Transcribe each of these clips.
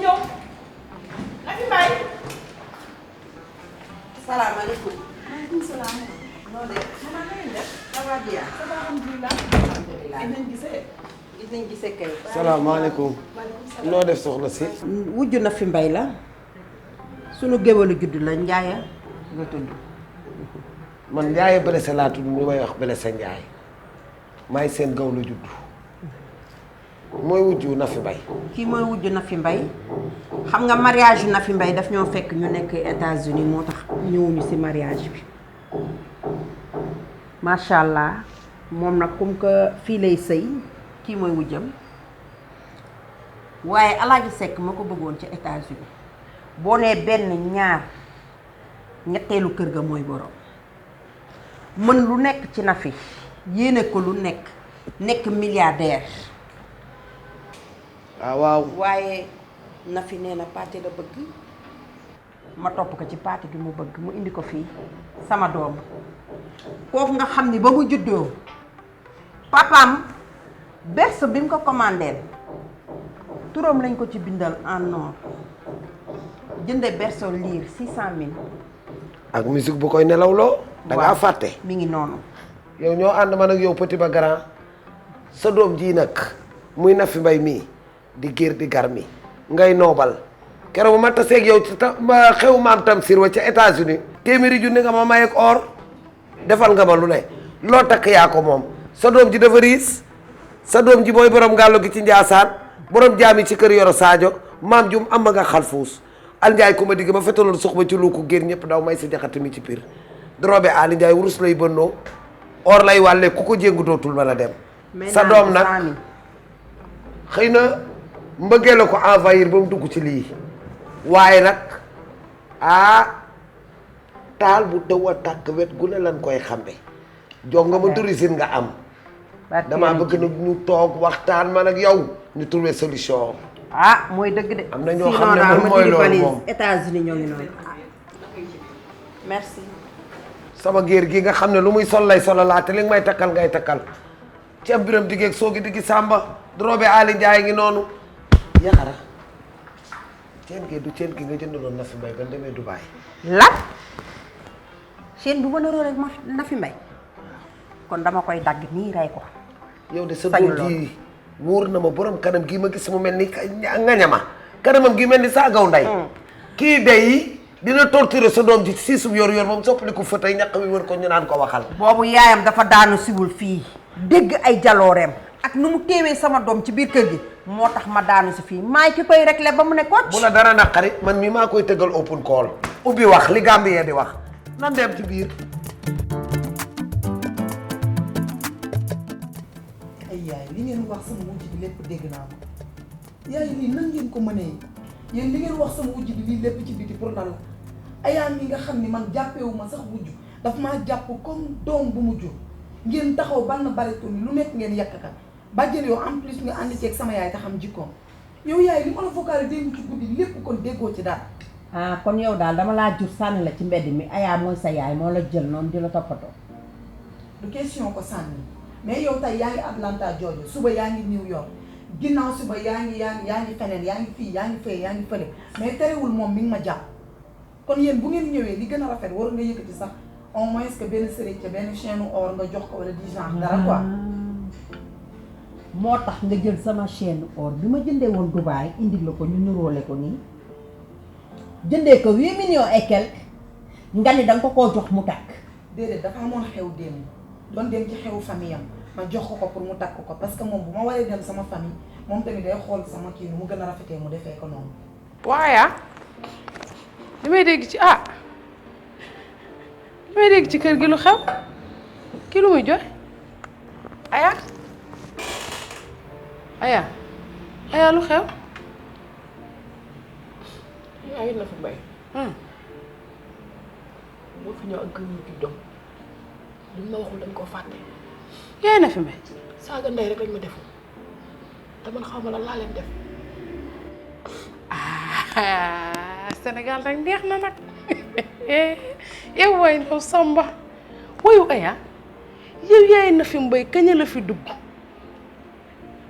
ñëw na fi bàyyi. salaamaaleykum. maaleykum salaam. noo def. maman na ngeen def. ça va bien. ça va alhamdulilah. alhamdulilah. gis nañ gisee. gis nañ gisee kay. salaamaaleykum. noo def soxna si. wujju na fi mbay la. sunu géwalu juddu la Njaaya nga tudd. man Ndiaye Blessé laa tudd mi may wax Blessé Ndiaye maay seen gaw la judd mooy wujju na fi mbay. kii mooy wujju na fi mbay xam nga mariage yu na fi mbay daf ñoo fekk ñu nekk États-Unis moo tax ñëwuñu ci mariage bi macha allah moom nag comme que fii lay sëy kii mooy wujjam waaye Alaaji Sekk ma ko bëggoon ci États-Unis boo nee benn ñaar ñetteelu kër ga mooy borom mën lu nekk ci na fi yéene ko lu nekk milliardaire. waaw. waaye na fi nee na paate la bëgg ma topp ko ci paate gi mu bëgg mu indi ko fii sama doom kooku nga xam ni ba mu juddoo papaam berceau bi mu ko commandeel turam lañ ko ci bindal en or jënde berceau liir 600 000. ak musique bu koy nelawloo. da ngaa fàtte. mi ngi noonu. yow ñoo ànd man ak yow petit ba grand sa doom ji nag muy na fi mbay mii di géer di gar mi ngay noobal keroog bu ma taseeg yow ci xew maam Tamsir wa ca États-Unis téeméeri junni nga ma mayeeg or defal nga ma lu ne loo takk yaa ko moom sa doom ji dafa riis sa doom ji mooy borom ngàllo gi ci Njaasaan borom jaami ci kër Yoro Sadio maam jum am nga xalfuus al njaay ku ma digg ma fetaloon suux ba ci lu ko génn ñëpp daw may si jaxati mi ci piir drobe Ali Njaay wurus lay bënnoo or lay wàlle ku ko jéngu dootul mën a dem sa doom nag xëy na mbëggee la ko envahir ba mu dugg ci lii waaye nag taal bu tëw a tàkk wet gu ne lan koy xambe jox nga ma tourisine nga am damaa bëgg nag ñu toog waxtaan man ak yow ñu trouver solution mooy dëgg de am na ñoo xam ne moom mooy loolu moom États-Unis ñoo ngi noonu merci sama géer gi nga xam ne lu muy sol lay solalaat te li nga may takkal ngay takkal ci am biram diggeeg soogi diggi sàmba drobe Ali Njaay ngi noonu yaxara ceen gi du ceen gi nga jëndaloon na fi mbay ban demee Dubaay lan chaîne bu mën a róo rek ma na fi mbay kon dama koy dagg nii rey ko yow de sa doom ji wóor na ma borom kanam gii ma gis mu mel ni ngañama kanamam gi mel ni saa gaw nday kii day dina torturer sa doom ji si sub yor moom soppali ko fa tey ñaq mi wër ko ñu naan ko waxal boobu yaayam dafa daanu siwul fii dégg ay jalooreem ak nu mu téewee sama doom ci biir kër gi moo tax ma daanu si fii maay ki koy réglé ba mu ne kocc bu la dara naqari man mii maa koy tëggal open call ubbi wax li Gambien di wax nan dem ci biir ay yaay li ngeen wax sama wujj bi lépp dégg naa ko yaay lii nan ngeen ko mënee yéen li ngeen wax sama wujj bi lii lépp ci biti pour lan la ayaam yi nga xam ni man jàppewu ma sax wujj daf maa jàpp comme doom bu mu jur ngeen taxaw ban baritu ni lu nekk ngeen yàkkakat bàjjen yow en plus nga ànd ceeg sama yaay te xam jikkoom yow yaay li ma la vocale dégg ci guddi lépp kon déggoo ci daal kon yow daal dama laa jur sànni la ci mbedd mi ayaa mooy sa yaay moo la jël noonu di la toppatoo du question ko sànni mais yow tey yaa ngi Atlanta Georgia suba yaa ngi New York ginnaaw suba yaa ngi feneen yaa ngi fii yaa ngi fee yaa ngi fële mais terewul moom mi ngi ma jàpp kon yéen bu ngeen ñëwee li gën a rafet war nga yëkkati sax au moins que benn sëriñ ca benn chaîne or nga jox ko wala 10 ans dara quoi. moo tax nga jël sama chaîne or bi ma jëndee woon Dubaï indi la ko ñu nuróole ko nii jëndee ko 8 millions et quelque nga ni danga ko koo jox mu takk. déedéet dafa amoon xew démb doon dem ci xewu famille am ma jox ko pour mu takk ko parce que moom bu ma waree dem sama famille moom tamit day xool sama kii nu mu gën a rafetee mu defee ko noonu. waaye li may dégg ci li may dégg ci kër gi lu xew ki lu muy jox aya lu xew ay na fi mbay moo fi ñëw ak gëm ñu juddoo luñ ma waxul dañ koo fàtte yaay na fi mbay saaga ndey rek lañ ma defu te man xaw ma lan laa leen def Sénégal rek neex na nag yow waay ndaw Samba wayu aya yow yaay na fi mbay kañ la fi dugg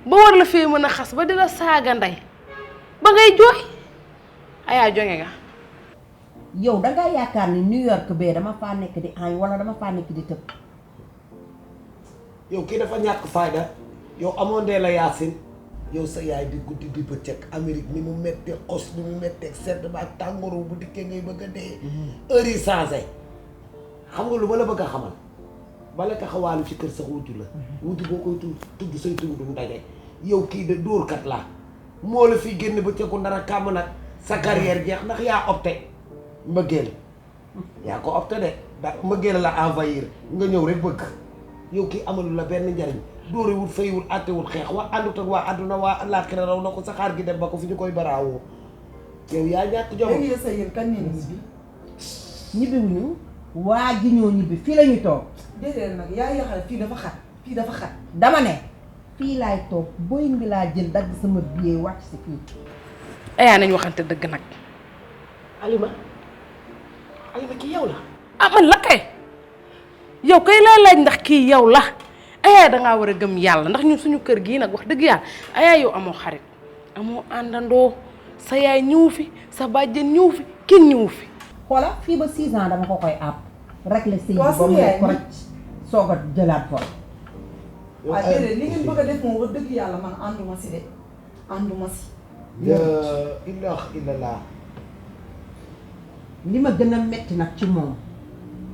ba war la fee mën a xas ba di la saaga ndey ba ngay jooy Aya jonge nga. yow dangaa yaakaar ni New York bee dama faa nekk di añ wala dama faa nekk di tëb. yow kii dafa ñàkk fayda yow amoon dee la Yaasin yow sa yaay di guddi di bëccëg Amérique ni mu méttee xos ni mu méttee sedd ba ak tàngooru bu dikkee ngay bëgg a dee heure yi changé xam nga lu ma la bëgg a xamal bala taxawaalu ci kër sax wujju la wujju boo koy tudd say tur du ndaje yow kii de dóorkat la moo la fi génn bëccëgu ndara kàmm nag sa carrière jeex ndax yaa opté mbëggeel yaa ko opté de da mbëggeel la envahir nga ñëw rek bëgg yow kii amalu la benn njariñ dóorewul faywul àttewul xeex waa àndut ak waa àdduna waa àllaaxira raw na ko sa xaar gi dem ba ko fi ñu koy baraawoo yow yaa ñàkk jom. léegi sa yéen kañ ne ñibbi. ñibbiwuñu waa ji ñoo ñibbi fii la ñu toog. déedéet nag yaa yaxal fii dafa xat fii dafa xat. dama ne fii laay toog booy ngi laa jël dagg sama billet wàcc si fii. Aya nañ waxante dëgg nag. Alima kii yow la. Ah man la kay. yow kay laa laaj ndax kii yow la. Aya dangaa war a gëm yàlla ndax ñun suñu kër gii nag wax dëgg yàlla Aya yow amoo xarit amoo àndandoo sa yaay ñëw fi sa bàjjen ñëw fi kenn ñëw fi. xoola fii ba 6 ans dama ko koy àpp rek la sëy waaw ba mu yaay ko rek soog a jëlaat fa. waaw déedéet li ngeen bëgg a def moom wax dëgg yàlla man ànduma si de ànduma si. la ilaha illallah. li ma gën a metti nag ci moom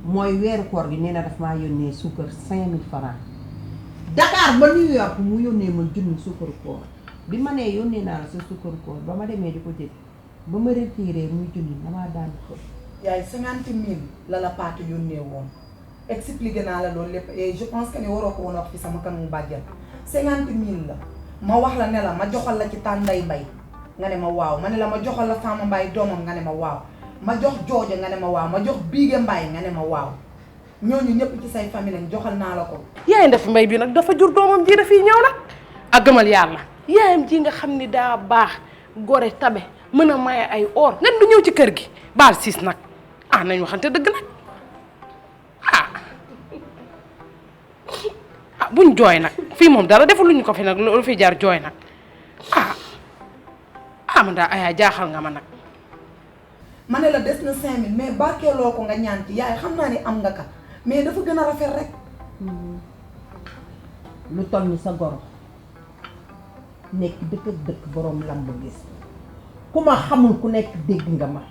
mooy weeru koor gi nee na daf maa yónnee suukar 5000 francs Dakar ba New York mu yónnee ma junni suukaru koor bi ma nee yónnee naa la sa suukaru koor ba ma demee di ko jël ba ma retiré muy junni damaa daan ko. yaay 50 000 la la paate yónnee woon expliqué naa la loolu lépp et je pense que ne waroo ko woon wax fi sama kanamu bàjjan 50 000 la ma wax la ne la ma joxal la ci tànday mbay nga ne ma waaw ma ne la ma joxal la Fama Mbaye doomam nga ne ma waaw ma jox jooja nga ne ma waaw ma jox biige Mbaye nga ne ma waaw ñooñu ñëpp ci say famille lañ joxal naa la ko. yaay Ndafi Mbay bi nag dafa jur doomam ji dafiy ñëw nag ak gëmal yàlla yaayam ji nga xam ni daa baax gore tabe mën a maye ay or nga du ñëw ci kër gi baal siis nag ah nañ waxante dëgg nag ah buñ jooy nag fii moom dara defaluñu ko fi nag lu fi jar jooy nag man daa Aya jaaxal nga ma nag. ma ne la des na 5000 mais barkeeloo ko nga ñaan ci yaay xam naa ni am nga ka mais dafa gën a rafet rek. lu toll ni sa goro nekk dëkk ak dëkk borom lamb gis ku ma xamul ku nekk dégg nga ma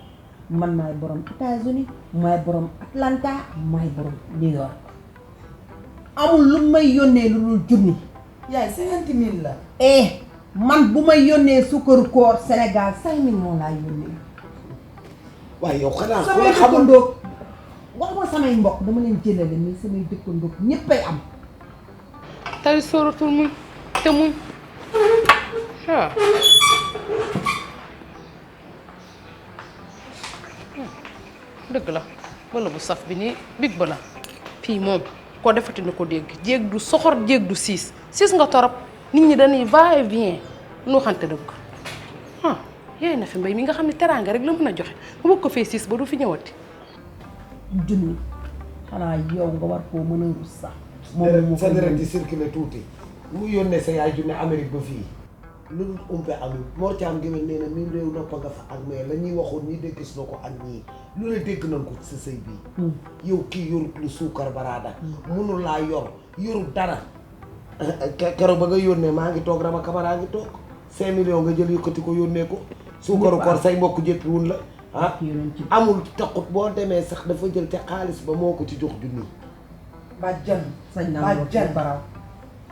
man maay borom États-Unis maay borom Atlanta maay borom New York amul lu may yónnee lu dul junni. yaay 50 000 la. man bu may yónnee sukkaru koor Sénégal 5 millions laa yónnee. waaye yow xanaa ku samay la xamul dëkkandoog waxuma samay mbokk dama leen jëlale mais samay dëkkandoog ñéppay am. tari sóoratul muñ te muñ waaw dëgg la bala bu saf bi nii big ba la fii moom koo defati na ko dégg jéeg du soxor jéeg du siis nga torop nit ñi dañuy va et vient nu xante dëgg yaay Ndafi Mbay mi nga xam ne teraanga rek la mën a joxe mu bëgg ko fee siis ba du fi ñëwati. junni xanaa yow nga war koo mën a rus sax. sa deret di circulé tuuti mu yónnee sa yaay junne Amérique ba fii lu dul umpe amul moo caam géwél nee na mim réew noppa nga fa ak mais la ñuy waxoon ñi dégg si na ko ak ñii lu ne dégg nañ ko sa sëy bii yow kii yorut lu suukar baraada munul laa yorut dara keroog ba nga yónnee maa ngi toog Rama Kamara ngi toog 5 millions nga jël yëkkati ko yónnee ko suukaru koor say mbokk jéppiwul la amul taxut boo demee sax dafa jël ca xaalis ba moo ko ci jox junni bàjjan sañ naa bàjjan baraw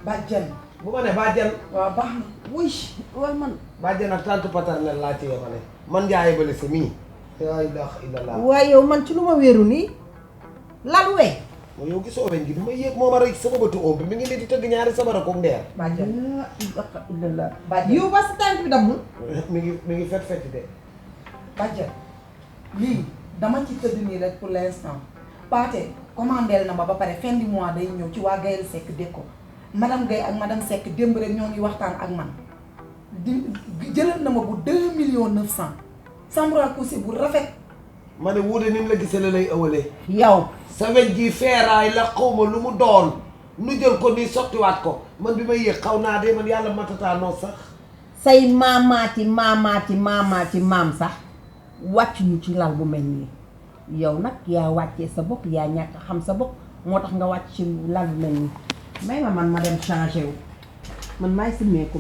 bàjjan bu ma ne bàjjan waaw baax na. wuy waaye man bàjjan ak tante paternelle laa ci yemale man Ndiaye Bale sa mii laa ilaaha illallaah waaye yow man ci lu ma wéeru nii lan we moo yow gisoo weñ gi bi ma yéeg moo ma rëy sama bëtu oom bi mi ngi nii di tëgg ñaari sabara ko ndeer bàjjan la ilaha illallah bàjjan yow ba sa tànk bi dammul mi ngi fet de bàjjan lii dama ci tëdd nii rek pour l'instant Pathé commandeel na ma ba pare fin du mois day ñëw ci waa Gaël Seck Déco madame Gaye ak madame Seck démb rek ñoo ngi waxtaan ak man di jëlal na ma bu 2 millions 900 chambre à coucher bu rafet. ma ne wuude ni mu la gisee la lay ëwalee yow sa weñ gi feeraay la xawma lu mu doon nu jël ko nii sottiwaat ko man bi may yéeg xaw naa dee man yàlla matataa noo sax say maamaati maam sax wàcc ñu ci lal bu mel nii yow nag yaa wàccee sa bopp yaa ñàkk xam sa bopp moo tax nga wàcc ci lal bu mel nii may ma dem changé wu man maay simmeeku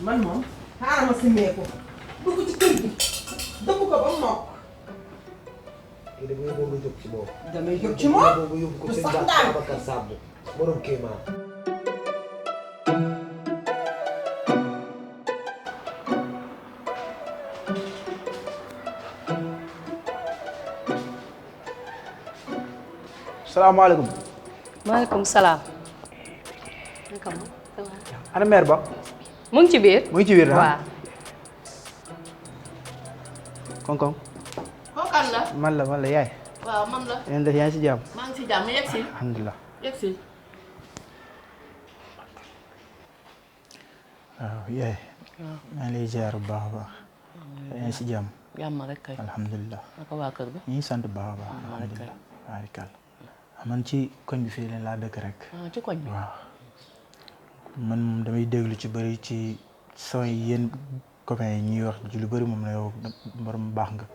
man moom xaaral ma simmeeku dugg ci kër gi dëpp ko ba mu mokk. kii da ngay bëgg a jóg ci moom. damay jóg ci moom boobu yóbbu ko du sëñ sax daal Babacar Samb borom Kéemaan. salaamaaleykum. maaleykum salaam. ana mère ba. mu ngi ci biir. mu ngi ci biir waaw. koŋ-koŋ. kookan la. man la yaay. waaw man la. yéen def yaa ngi si jàmm. maa ngi si jàmm yegg si. alhamdulilah. yegg si. waaw yaay. maa ngi lay ziar bu baax a baax. yaa ngi si jàmm. jàmm rek kay. alhamdulilah. naka waa kër ga. ñu ngi sant bu baax a baax. alhamdulilah. barikàlla. man ci koñ bi fii leen laa dëkk rek. ci koñ bi. waaw. man moom damay déglu ci bëri ci sama yéen copains yi ñuy wax ci lu bëri moom la yow borom baax nga.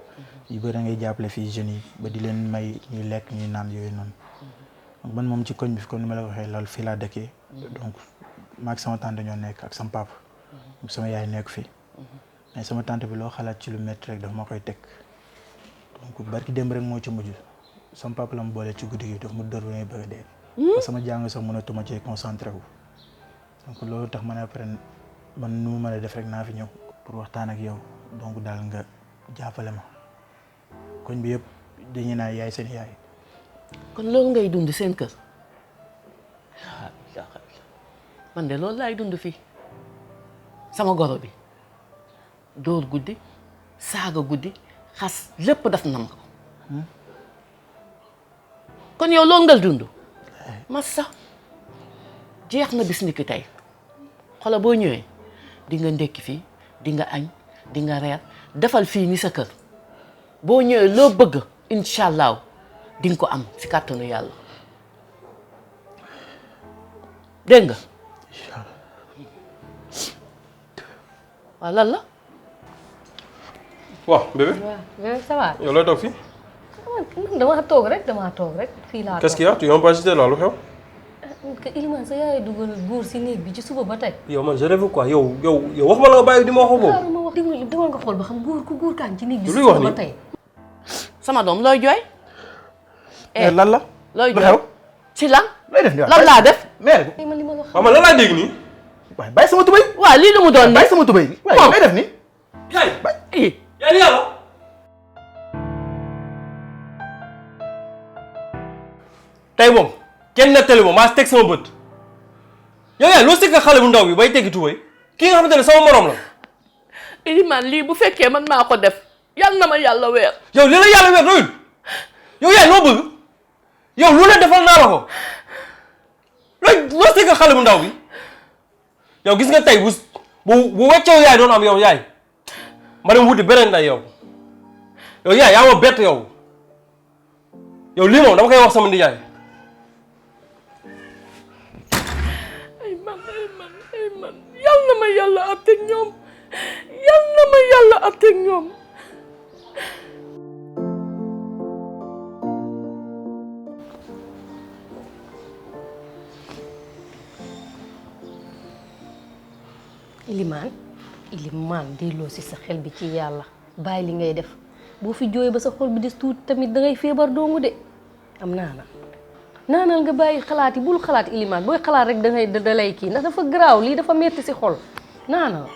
yu bëri da ngay jàppale fii jeunes yi ba di leen may ñuy lekk ñuy naan yooyu noonu. donc man moom ci koñ bi comme ni ma la waxee loolu fii laa dëkkee. donc maag sama tante ñoo nekk ak sama papa. sama yaay nekk fii. mais sama tante bi loo xalaat ci lu métti rek dafa ma koy teg. donc barki démb rek moo ci mujj. sama papa la mu boole ci guddi gi daf ma dër ba ngay bëgg a dee. parce que sama jàng sax mënatuma cee concentré wu. donc loolu tax ma ne après man nu mu mën a def rek naa fi ñëw pour waxtaan ak yow donc daal nga jàppale ma koñ bi yëpp dañuy naan yaay seen yaay. kon loolu ngay dund seen kër. man de loolu laay dund fii sama goro bi dóor guddi saaga guddi xas lépp daf nam ko. kon yow loolu nga dund. massa jeex na bis ni ki tey xoolal boo ñëwee di nga ndekki fii di nga añ di nga reer defal fii ni sa kër boo ñëwee loo bëgg incha allah di nga ko am si kàttanu yàlla dégg nga. waaw lan la. waaw bébé. waaw ça va. yow looy toog fii. man damaa toog rek fii laa toog. qu'est-ce qu'il y a tu es pas cité là lu xew. Iliman sa yaay dugal góor si néeg bi ci suba ba tey. yow man je rêve quoi yow wax ma la nga bàyyi di ma wax boobu. ma wax demal nga xool ba xam góor kaan ci néeg bi. luy wax suba ba nii tey. sama doom looy jooy. lan la. looy lu jooy xew. ci lan. looy def nii lan laa def. mère. man li ma la wax. waaw man lan laa dégg nii. waaye bàyyi sama tubéy. waaw lii lu mu doon bàyyi sama tubéy. waaye looy def nii. yaay. yaa ni yàlla. tey moom kenn nettali ma maa teg sama bët yow yaay loo sikka xale bu ndaw bi bay teggi tubay kii nga xamante ne sama morom la. Iliman lii bu fekkee man maa ko def yal na ma yàlla weer. yow li la yàlla weer doyul yow yaay loo bëgg yow lu ne defal naa la ko loo sikka xale bu ndaw bi yow gis nga tey bu weccew yaay doon am yow yaay ma dem wuti beneen nday yow yaay yaa ma bett yow lii moom dama koy wax sama ndijaay. man yal na ma yàlla àtteeg ñoom yal na ma yàlla àtteeg ñoom. Iliman delloo si sa xel bi ci yàlla bàyyi li ngay def boo fi jooyee ba sa xol bi des tuuti tamit dangay feebar doongu de am naanal nga bàyyi xalaat yi bul xalaat Iliman booy xalaat rek da lay kii ndax dafa garaaw lii dafa metti si xol naanal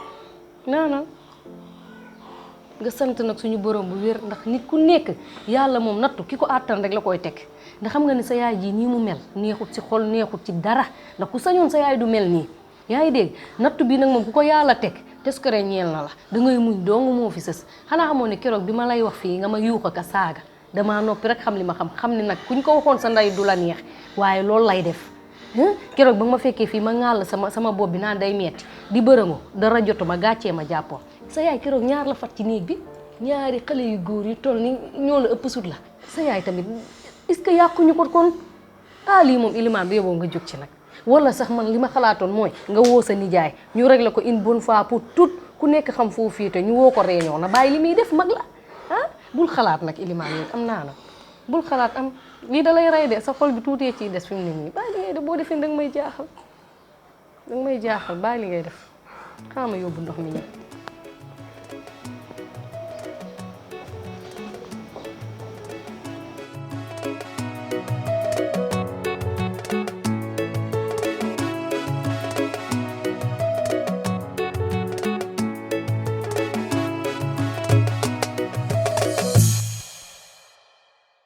nga sant nag suñu borom bu wér ndax nit ku nekk yàlla moom nattu ki ko àttan rek la koy teg ndax xam nga ni sa yaay ji nii mu mel neexut ci xol neexut ci dara ndax ku sañoon sa yaay du mel nii yaa ngi dégg nattu bi nag moom ku ko yàlla teg teskare ñeel na la dangay muñ dong moo fi sës xanaa xamoon ne keroog bi ma lay wax fii nga ma yuux ak a saaga damaa noppi rek xam li ma xam ne nag kuñ ko waxoon sa ndey du la neex waaye loolu lay def keroog ba nga ma fekkee fii ma ŋàll sama bopp bi naan day metti di bërëngo dara jotu ma gàccee ma jàppoon sa yaay keroog ñaar la fat ci néeg bi ñaari xale yu góor yi toll ni ñoo la ëpp sut la sa yaay tamit est-ce que yàquñu ko kon lii moom Iliman bi yóbboo nga jóg ci nag wala sax man li ma xalaatoon mooy nga woo sa nijaay ñu régler ko une bonne fois pour tout ku nekk xam foofu fii te ñu woo ko réunion na bàyyi li muy def mag la ah bul xalaat nag ilimaan yi am naa nag bul xalaat am lii da lay rey de sa xol bi tuutee ciy des fi mu ne nii bàyyi li ngay def boo defee danga may jaaxal bàyyi li ngay def xaama yóbbu ndox mi ñëw